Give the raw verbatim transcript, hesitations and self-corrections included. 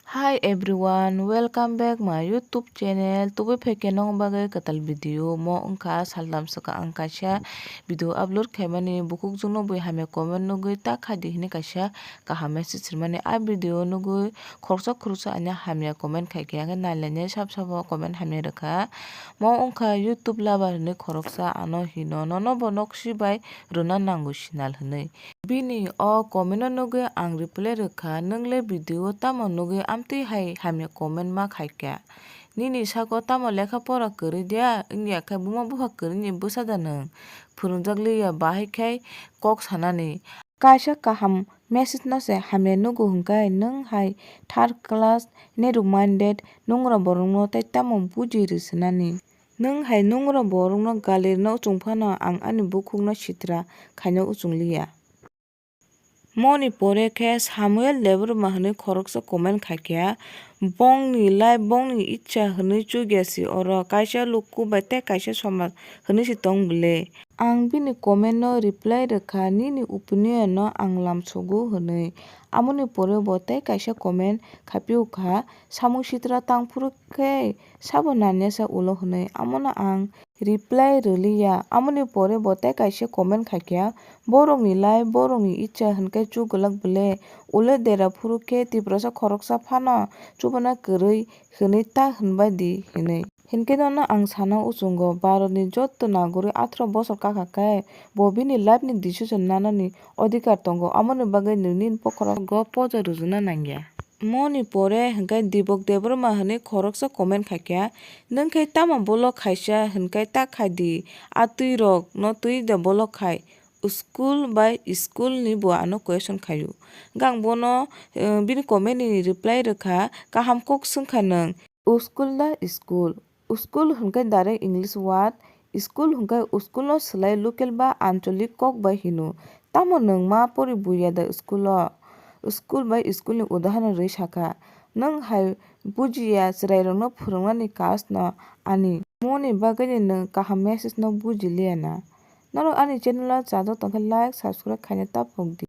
Hi everyone, welcome back my YouTube channel. Tubui phaikhe nong bagwi kwtal video. Mo wngkha saltam swkang ang kaisa video upload khaimani, bukhukjwkno bui hamya comment nugwi ta khaidi hwnwi kaisa kaham message rwmani. A video nugwi khoroksa khoroksa ani hamya comment khaikhe, ang nailainya sab sabo comment hamya rwkha. Mo wngkha YouTube lover hwnwi khoroksa ano hino, nono bo noksi bai rwna nango sinal hwnwi. Bini o comment no nugwi ang reply rwkha, "Nwng le video o tamo nugwi amtwi hai hamya comment ma khaikha? Nini sako tamo lekha pora kwrwi dia? Wngya khe buma bupha kwrwini bwsa da nwng? Phwrwngjak liya bahai khai kok sanani." Kaisa kaham message no se hamya nugo hwnkhe nwng hai third class narrow minded nungra borokno tei tamo buji rw swnani? Nwng hai nungra borokno gali rwna uchung phano ang ani bukhukno sitra khaina uchung liya. Moni pore khe Samuel Debbarma hwnwi khoroksa comment khaikha, "Bongni life, bongni icha hwnwi chukya si oro, kaisa luku bai tei kaisa somaj hwnwi si tong bwle." Ang bini comment no reply rwkha, "Nini opinion no ang lamsogo," hwnwi. Amoni pore bo tei kaisa comment khaipiukha, "Samung sitra tangphuru khe sabo nanya sa ulo," hwnwi. Amono ang reply rwliya. Amoni pore bo tei kaisa comment khaikha, "Borokni life, borokni icha hwnkhai chugwlak bwle, ule dera phuru khe Tiprasa khoroksa phano chubana kwrwi hwnwi ta hwnbai di," hwnwi. Hinkhe nono ang sana uchungo, Bharatni joto nagorik atharo bosor kakha khe bo bini life ni decision nanani odhikar tongo, amoni bagwi nwng nini bokhorogo poja rwjwna nangya. Moni pore hwnkhe Dibok Debbarma hwnwi khoroksa comment khaikha, "Nwng khe tamo bolok khaisa hwnkhe ta khai di, a twi rok no twi da bolok khai, school bai school ni bo ano question khaio." Hwnkhe ang bono, eh, bini comment ni reply rwkha, "Kaham kok swngkha nwng." School da school. School hwnkhe direct English word, school hwnkhe school no swlai local ba ancholic kok bai hino. Tamo nwng ma pori buya da school o? School bai school ni udaharon rwi sakha. Nwng hai bujiya chwrairokno phwrwngnani kaas no ani. Moni bagwi ni nwng kaham message no bujiliya na? Norok ani channel o chajak tongkhe like, subscribe khaina ta phok di.